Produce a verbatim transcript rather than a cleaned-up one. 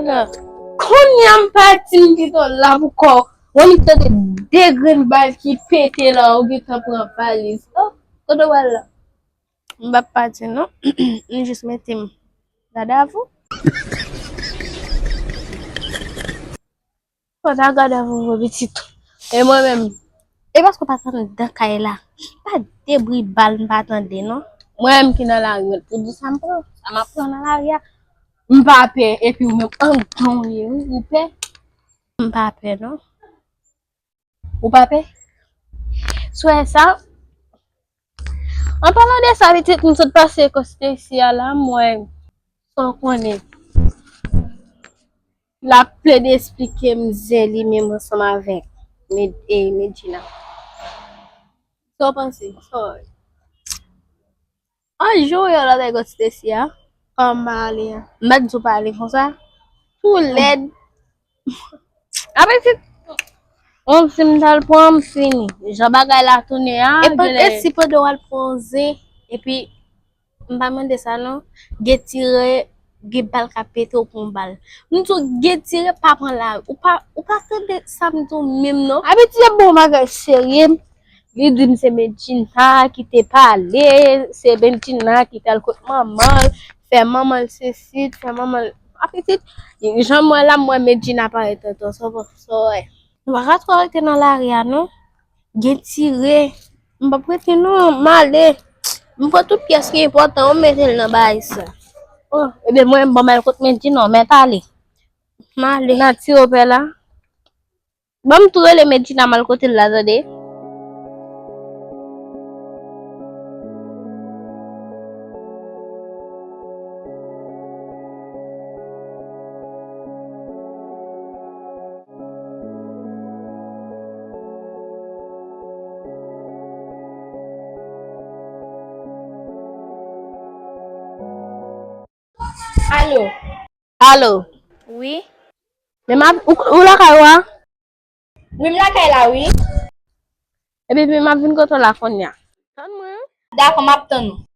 Kounye a m pati, m gentan la pou kò w. Mwen, m tande de grenn bal ki pete la, ou gentan pran valiz. Oh, kote w al la? M p ap pati, non. M jis mete m gadavou. Pandan gadavou vre pitit. E mwen menm, e paske w pa t anndan kay la. Pa de bri bal m pa tande, non. Mwen menm ki nan lari, mwen pou di sa m pran, sa m ap pran nan lari a. M pa pè, epi ou menm anndan w ye, wi, ou pè. M pa pè, non. Ou pa pè? Swè sa, an palan de sa, pitit, m sot pase Kòs Stacy a la, m wè sa w konnen. L ap plede esplike m zen li menm ansanm avèk Med-, e, Medjina. Sa w panse? Sa w wè? An jou yo la bay Kòs Stacy a, kòman m pa ale a? M pa t di w pa ale konsa? Tou lèd. Apetit. Bon, si m t al pran, m fini. Jan bagay la tounen a, e pa, genlè e si pandan w al pran zen, epi m pa mande sa non, gen tire, gen bal k ap pete, ou pran bal. M di w, gen tire, pa pran lari. Ou pa, ou pa tande sa m di w menm non. Apetit, bon bagay serye. Li di m se Medjina ki te pale, se Medjina ki t al kot manman l, fè manman l sesi, fè manman l. Apetit, jan m wè la, m wè Medjina parèt antan, sa w, sa w wè. Nou pa ka twò rete nan lari a, non. Gen tire. M p ap rete, non, m ale. M pran tout pyès ki enpòtan, m mete l nan bagay sa. Oh, ebyen, mwen, bon, m al kot Medjina, non, mèt ale. M ale. N a tire w pè la. Ban m tou rele Medjina m al kote l la, tande. Alo. Alo. Wi. Men m ap, ou, ou lakay ou a? Wi, m lakay la, wi. Epi, epi m ap vin kote w la kounye a. Tann mwen. Dakò, m ap tann ou.